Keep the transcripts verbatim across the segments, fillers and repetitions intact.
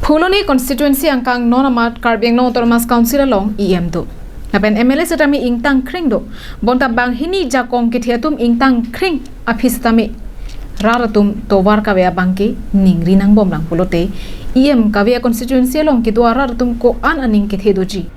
Phuloni constituency angkang non amat Karbi Anglong Autonomous Council along E M do. Lapen M L A setame ingtang kring do. Bonta banghini jakong kethe atum ingtang kring aphi setame rat atum tovar kave abangke ningri nangbomlang pulote E M kave constituency along kedo arat atum ko-an aning kethe doji.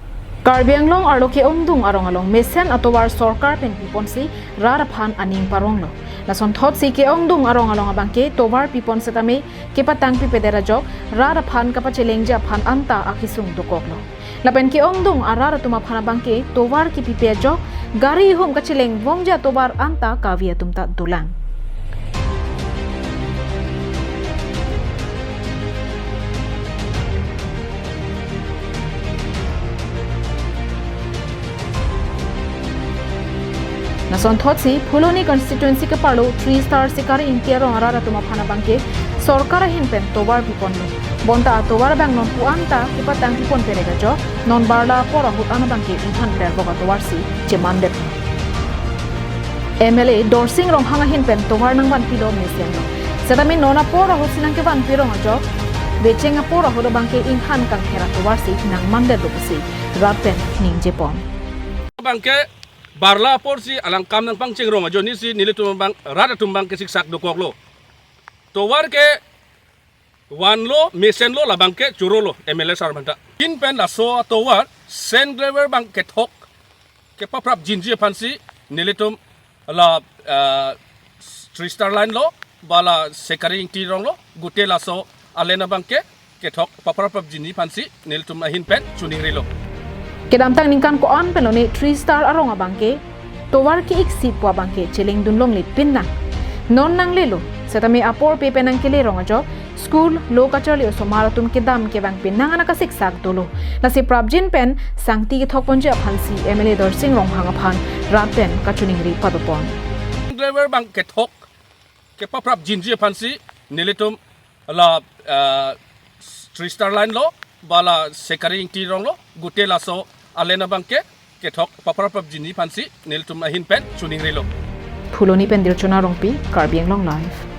Karbi Anglong arlo ke-ongdung arong along mesen atovar sorkar pen piponsi rat aphan aning paronglo. Lasonthotsi ke-ongdung arong along abangke tovar pipon setame kepatang pipedet ajok rat aphan kapachelengji aphan anta akesung dokoklo. Lapen ke-ongdung arat atum aphan abangke tovar kepipe ajok gari hum kacheleng vongji atovar anta kave atum ta dolang. Lasonthotsi Phuloni constituency keparlo Three Star Sikari Ingti arong arat atum aphan abangke sorkar ahin pen tovar piponlo. Bonta atovar abang non pu anta kepatang pipon perek ajok non barla apor ahut an abangke inghan perbok atovarsi chemandetlo. M L A Dorsing Ronghang ahin pen tovar nangvanpilo mesenlo. Setame non apor ahutsi nangkevanpi rong ajok vecheng apor ahut abangke inghan kangthera tovarsi nangmandetlo pusi rat pen ningjepon. Abangke barla aporsi alang kam nangpangcheng rong ajoinesi nelitum abang rat atum abangke siksak dokoklo. Tovar ke vanlo, mesenlo, labangke chorolo M L A sir aphanta. Ahin pen laso atovar sand gravel abang kethok kepaprapjinji aphansi nelitum la, ah, Three Star Line lo, ba la Sikari Ingti arong lo, gute laso alen abangke kethok paprapjinji aphansi nelitum ahin pen choningrilo. Kedamtang ningkan ko-an pen lone Three Star arong abangke tovar ke-ik si pu abangke chelengdun longle pin nang. Non nanglelo, setame apor pe pen nangkele rong ajok, school, lo kacharli osomar atum kedam kevang pin nang ana kasiksak dolo. Lasi prapjin pen sangti kethok ponji aphansi M L A Dorsing Ronghang aphan rat pen kachoningri padopon. Driver abang kethok kepaprapjinji aphansi nelitum la, ah, Three Star Line lo, ba la Sikari Ingti arong lo, gute laso alen abangke kethok paprapjinji aphansi nelitum ahin pen choningrilo. Phuloni pen Dirchona Rongpi, Karbi Anglong Live.